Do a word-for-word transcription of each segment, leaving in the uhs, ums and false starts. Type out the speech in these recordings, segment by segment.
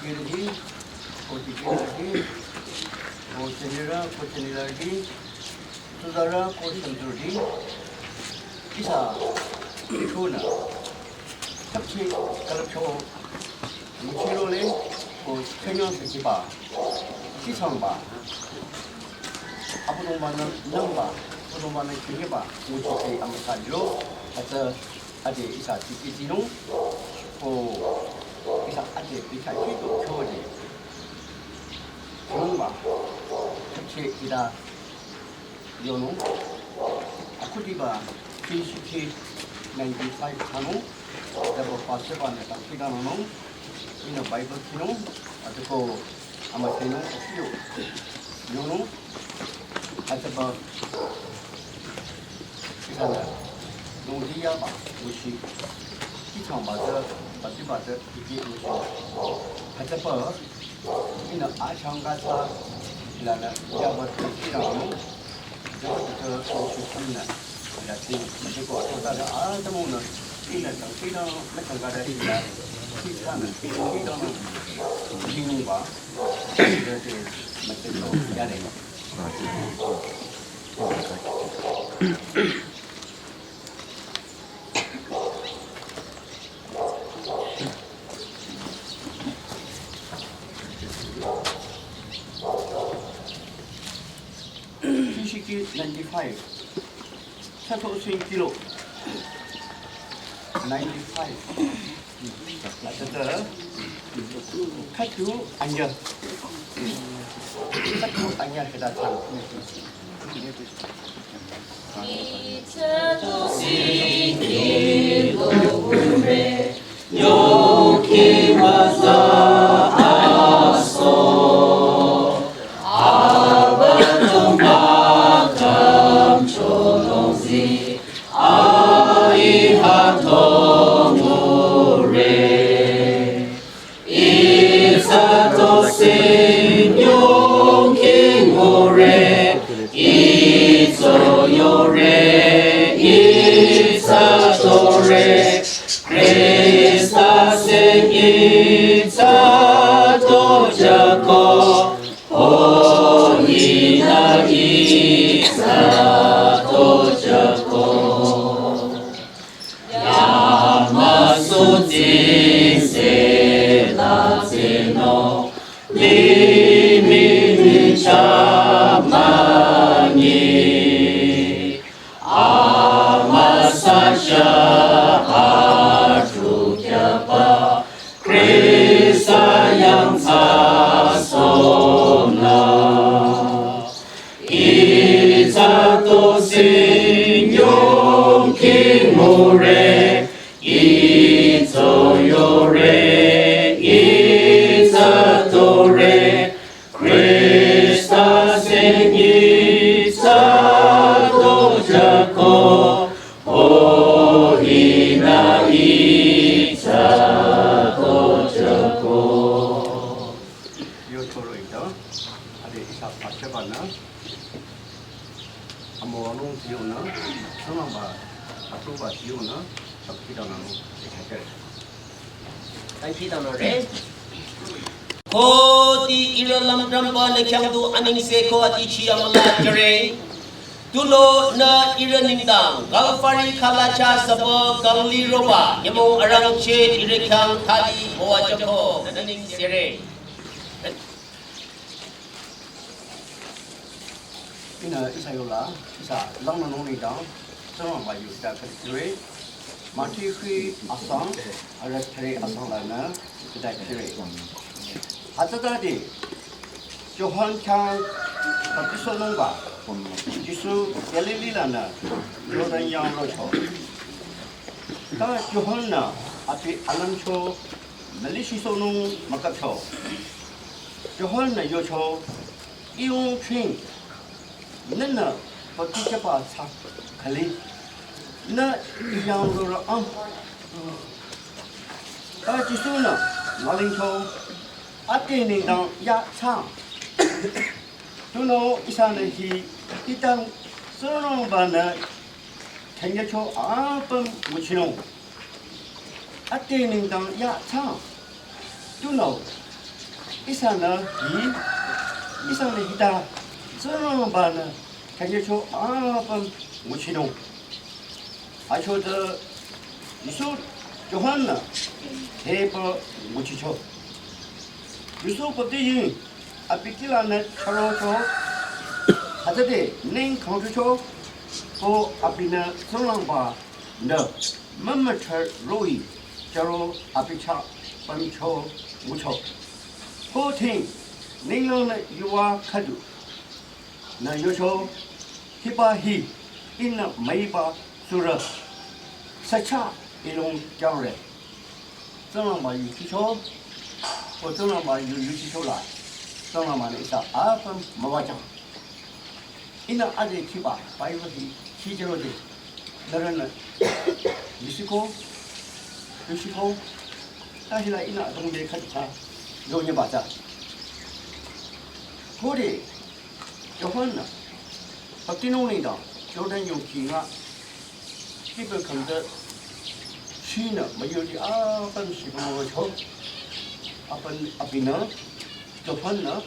Girdi, ko tikirdi, ko chenira, ko chenirdi, tuzara, ko shanturdi, ihsa ikhunü thapchi kalapcho nguchirole, ko chenyang sechiba, chisangba, Abüdongba-nü nangba, Abüdongba-nü khinyiba nguchi te amüsa liro, hütsü ade ihsa tikitsinung, ko ihsa ade bikha kito chode. Nangba, thapchi ida yonung, akhudiba, three sixty, ninety-five thanung, dabo pastor ba ne tangkida nonung, ina Bible tsinung, atuko ama tsinung, asiyo, yonung, ataba, Ihsanü, nungdiyaba, nguchi, kichangba tsü, batiba tsü, iki nguchi. Hütsüpü, ihnü achangka tsü, ilanü, yaba tsü, kirang, yaba tsü, nguchi, ihnü, ila tsü, nguchi ko, atsa tsü, atsa münü, ihnü, tsang, kirang, mü tsangka tsü, ila, kichangka, kirang, kichangba, ila tsü, mü tsü, yare. Three sixty ninety-five. Sato sing kilo. Ninety-five. Atata. Katu anya. Katu anya kita tahu. tweet Yo toro ita, ade ihsa pastor ba nü, amo anung tiyo nü, sama ba, ato ba tiyo nü, sakita nü, ihsa kere. Thank you, Donore. Koti ira lam dramba le kyang du aning se ko ati chi amala jere. Tulo na ira ningdang, Kalvari khala cha sabo kangli roba, yamo arang che ira kyang thali moa jako, na ning sere. Ihnü ihsa yola, ihsa lang nü nung nengdang, Tsingrangba yu hita khatire, Mati khui asang, ara thare asang lanü, hita kire. Hütsütade, Johan khyang baptisohnungba, Jisu Galili lanü, Jordan yang rocho. Ta Johan-nü abi alümcho, müli shisohnung mükapcho. Johan-nü yocho, Iyung ching, nünü baptiseba thsa khali, nü iyang rora ang. Ta Jisu-nü mülingcho, ade nengdang ya thsa. Tunüo ihsanü hi, hitang Tsingrangba-nü, thengyacho apüm nguchinung. Ade nengdang ya thsa. Tunüo, Ihsanü hi, ihsanü hita, Tsingrangbanü, thanyücho apüm nguchinung. Achotsü, Jisu Johan-nü, hepü nguchicho. Jisu baptizing, abi kihlanü chürocho, hütsüde neng khangchucho, ko abinü Tsingrangba nü mümüthür roh-i, chüro abi chah pümcho ngucho. Ko thing, ninglang nü yuva khüdu. Nü yocho, hiba hi, ihnü müiba tsurü. Sücha ilung jangre. Tsingrangba yu chicho, ko Tsingrangba yu yu chicho la. Tsingrangba nü ihsa apüm müwajang. Ihnü ade chiba, Bible hi, chijero de. Nührünü, yusiko, yushiko, ta hila ihnü adong de khüta, yonye bata. Kode, Johan-nü, baptinung nengdang, Jordan yongki nga, Hiba khangta shinü müyurüti apüm shibü müwajang. Apüm abinü, Johan-nü,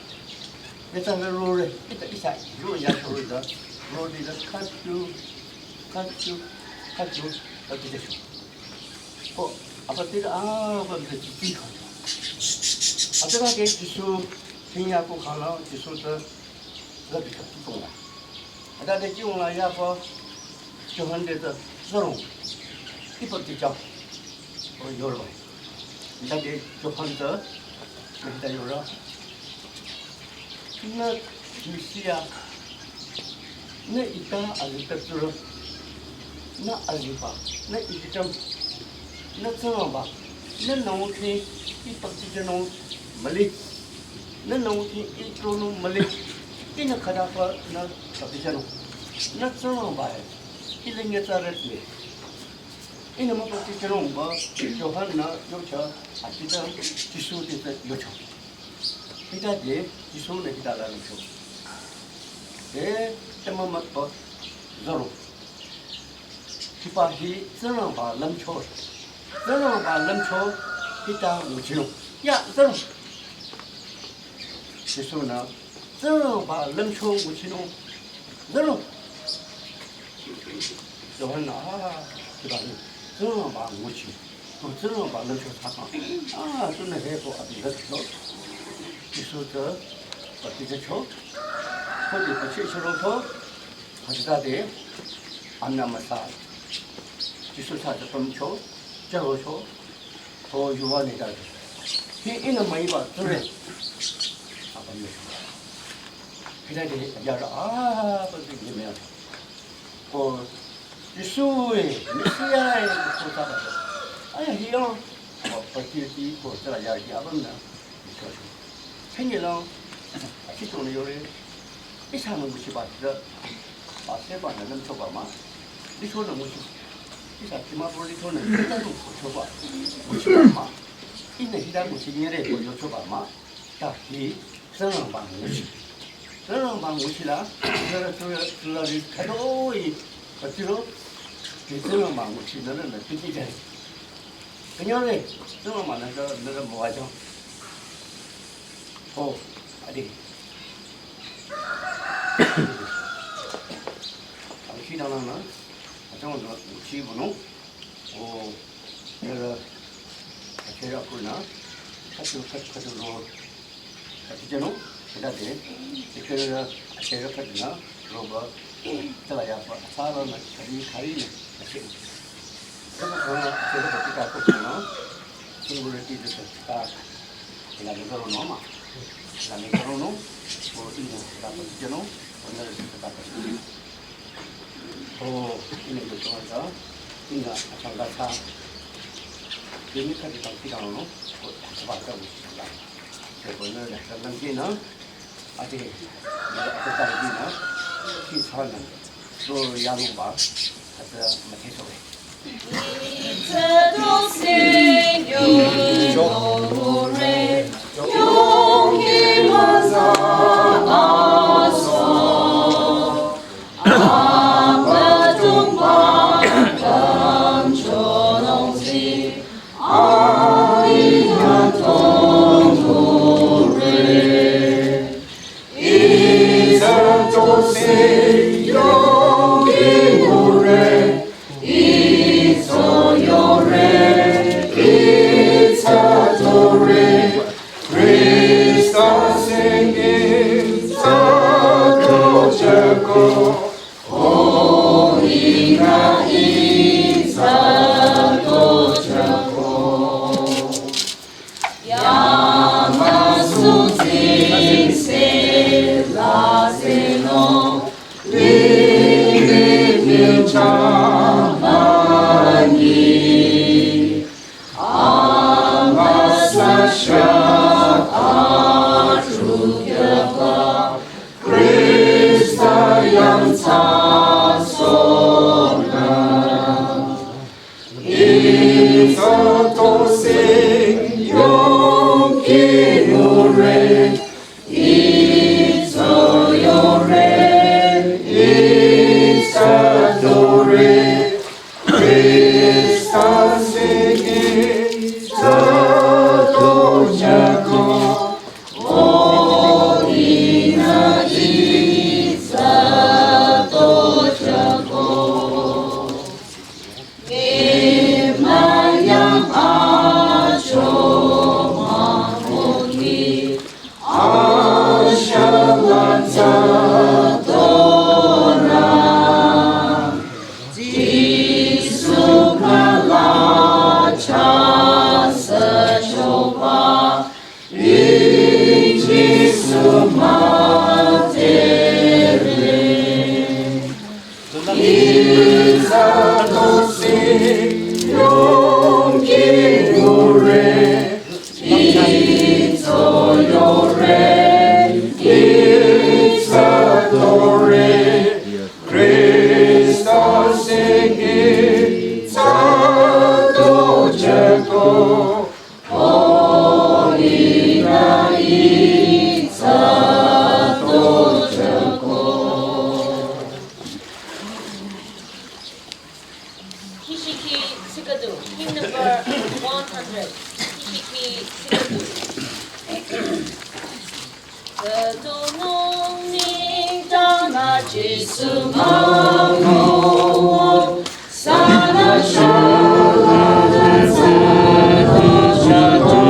yatsa rore, ita ihsa, ro ya rore da, rore da, khüdu, khüdu, khüdu, khüdu. Ko, apüm tira apüm tira titi khüdu. Atüra ke Jisu, hinya ko khala, Jisu ta, labi khüdu kongla. Hütsüde jiyongla yapa, Johan te tsü, tsürong, ipa tichang, o yorba. Hütsüde Johan tsü, hütsüde yora. Nü Mesia, nü ita alita tsurü, nü aliba, nü ilitam, nü Tsingrangba, nü nungti ipa tichanung müli. Nü nungti itronung müli, ihnü khütapü nü baptizanung. Nü Tsingrangba-e, ilenge tsarüti. Ihnü mübaptizanungba, Johan-nü yocha, atita Jisu te tsü yocho. Hütsüde Jisu-nü hita la lümcho. Te, te mümütpü, zoro. Hiba hi Tsingrangba lümcho. Tsingrangba lümcho hita nguchinung. Ya, zoro. Jisu-nü Tsingrangba lümcho nguchinung. Zoro. Johan-nü, ah, hiba hi Tsingrangba nguchi. Ko Tsingrangba lümcho thsakhang. Ah, tunü he ko abi lümcho. Jisu tsü baptizcho. Ko di baptizcho rocho. Hütsütade, amna müsa, Jisu sa tsü pümcho, chürocho, ko yuva nengdang. Hi ihnü müiba tsurü. Apüm yo. Hütsüde yarü apüm tira yeme. Ko Jisu-e, Mesia-e, ko tsaba. Aya hiyo, ko baptiz ko tsüla yarü apümnü. Chünyela, achitonü yore, ihsanü nguchiba tsü, ba sebanü lümchoba mah, lichonü nguchi, ihsa chima bro lichonü, ihsanü nguchiba, nguchiba mah, ihnü hita nguchinyere ko yochoba mah, ta hi, Tsingrangba nguchi. Tsingrangba nguchila, tsürü, tsürü, tsürü, ri khütoi, khütiro, hi Tsingrangba nguchi, nührünü, tiki jai. Künyore, Tsingrangba-nü tsü nührü müwajang. Ho, adi. Angki nanglangnü, atong nü uchi bunung. O, nührü, achera kuna, khüdu, khüdu, khüdu ro. Kati jeno, kedade, ekera, achera khüdunü, roba, tsüla yapa, atsarünü, khari, kharinü, ache. Tsüla khüdunü, achera khüdu ka khüdunü, singurati de ka, ila de karo no ma, ila de karo no, o ino, ila kati jeno, o nührü de ka khüdu. O, ino de ka, ina, achanga sa, demi khadi tang kidang no, o, achaba ka, o, achanga. Kebonü nü kangkina, ati, nü ati kangkina, ki sana, so yangba, ati mate sobe. Kishiki Sikadu, hymn number one hundred. Kishiki Sikadu. Ketonung ningtang a Jisu mamo, sana shala na sadu shadu.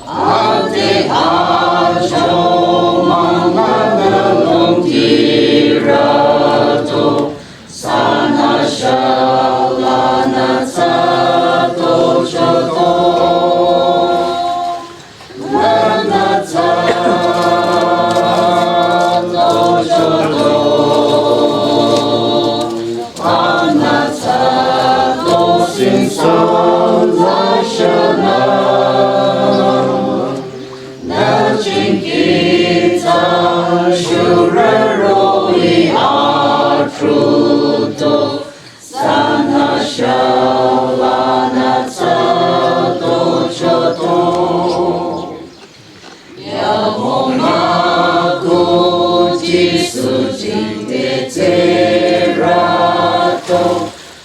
Ate acho manana longkirato, sana shala na tsato choto. Lana tsato choto. Ana tsato sinsan za shana. Na chingkitsa shuraro i atruto, sana shala na tsato choto. Yamo mako Jisu jingte tserato,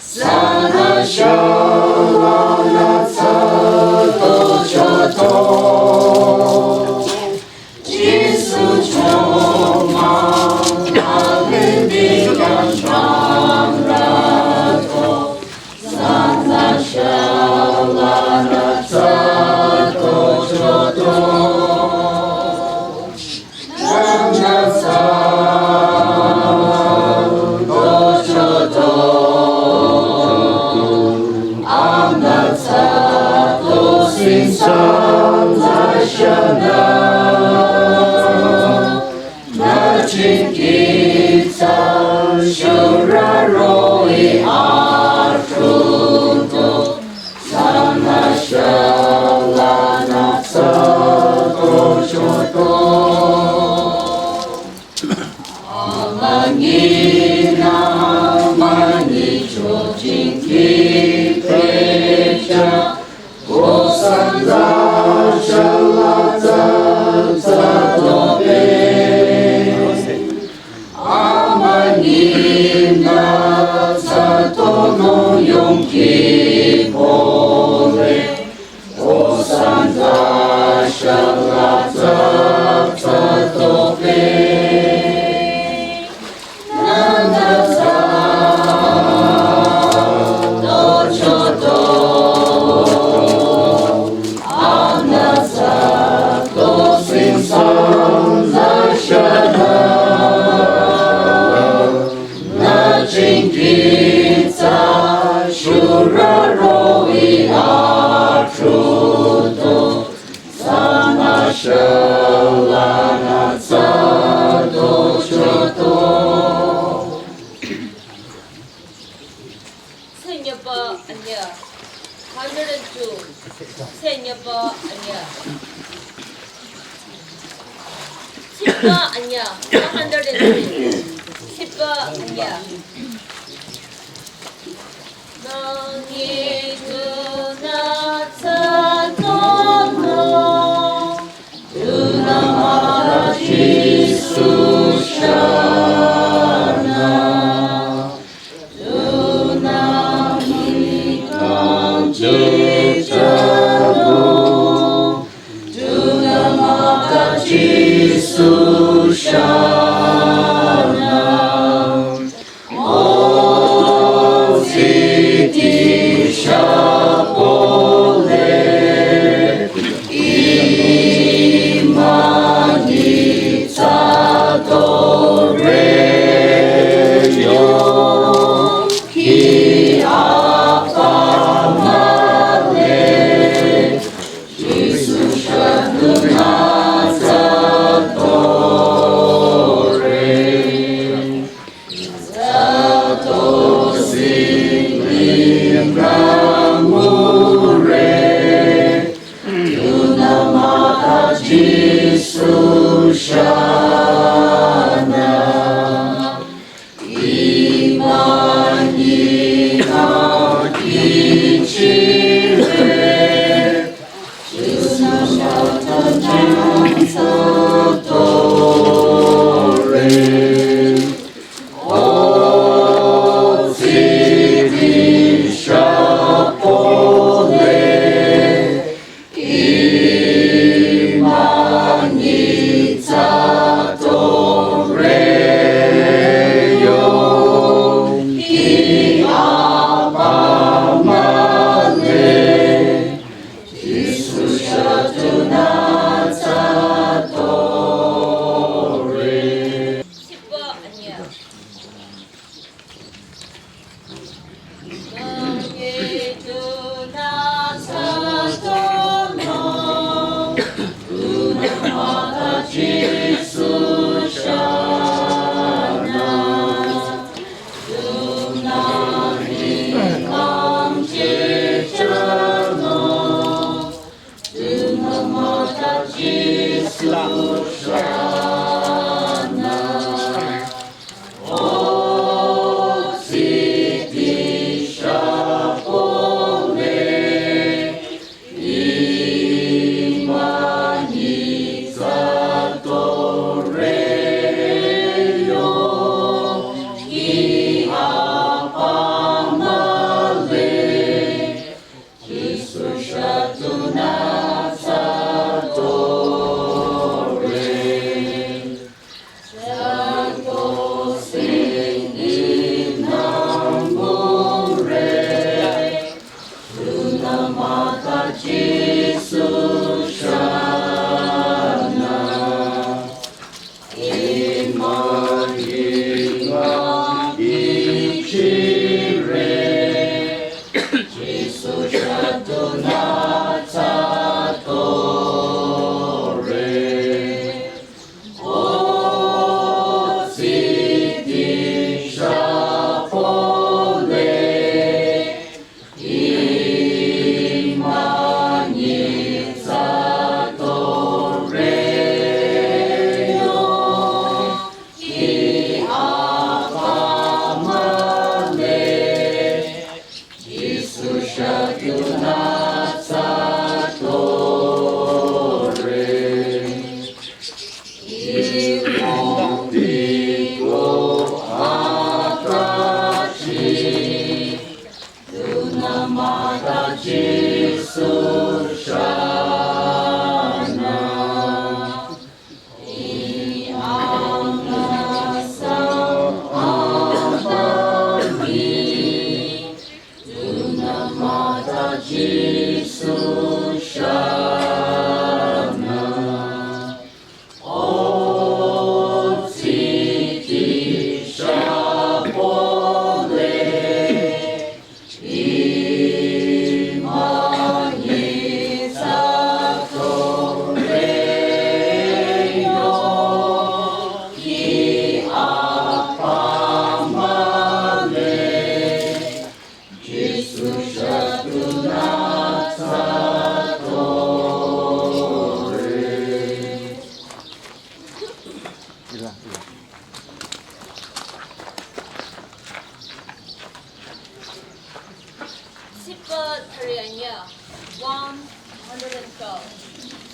sana shala na tsato choto. Jisu choma, alendi kanchang rato, sana shala na tsato choto. Sana shala na tsato choto. Amangina mani chojin kipecha. Osana shala tsato pe. Amani na tsato no yongki pole. Osana shala tsato pe. Nana tsato choto. Ana tsato sinsan za shana. Na chingkitsa shuraro i atru. Shalana tsato choto. Senyaba anya. Hundred and two. Senyaba anya. Siba anya. Hundred and two. Siba anya.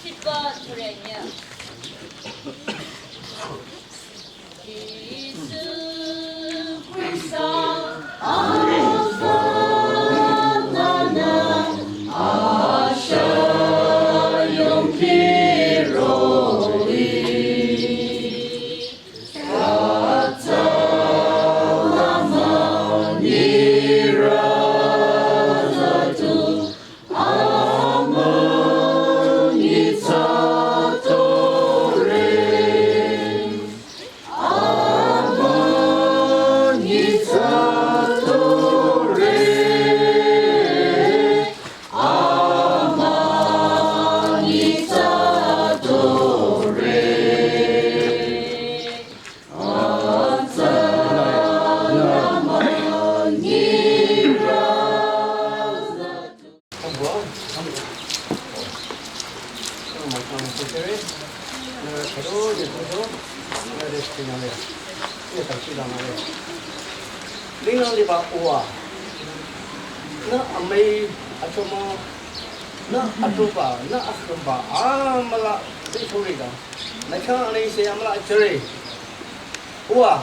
Shitba Tsurenya. Lingnang liba uwa, nü amüi achomang, nü atroba, nü akhümba amüla bithorida, nü khyang anengse amüla achore. Uwa,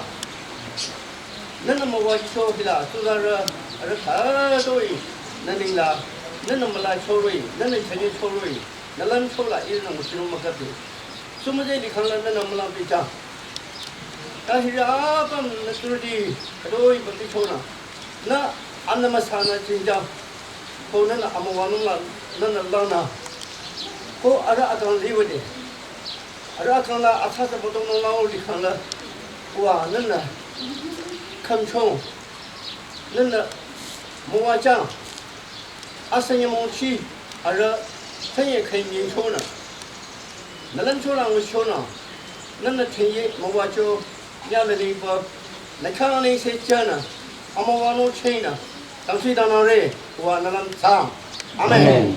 nünü müwacho hila tsuzarü arüh khütoi nü nengla, nünü mülacho roh-i, nünü chünyecho roh-i, nü lümcho la ihrünü nguchinung müküpdu. Sümüde likhang la nünü mülang bichang. Ta hiri apüm nü tsurüti khütoi baptichonü, nü anü müsanü chingjang. Ko nünü amüwanung la nünü langnü, ko arüh akang liwüde, arüh akang la athsa tsü mütongnung la o likhang la, uwa nünü khümchong, nünü müwajang, asü nyümongchi arüh thanye khüi nyingchonü, nü lümcho la nguchonü, nünü thanye müwacho nyamüliba, nü khyang anengse chanü, amüwanung chenü, tangsi dangnangre, uwa nü lümchang. Amen. Amen.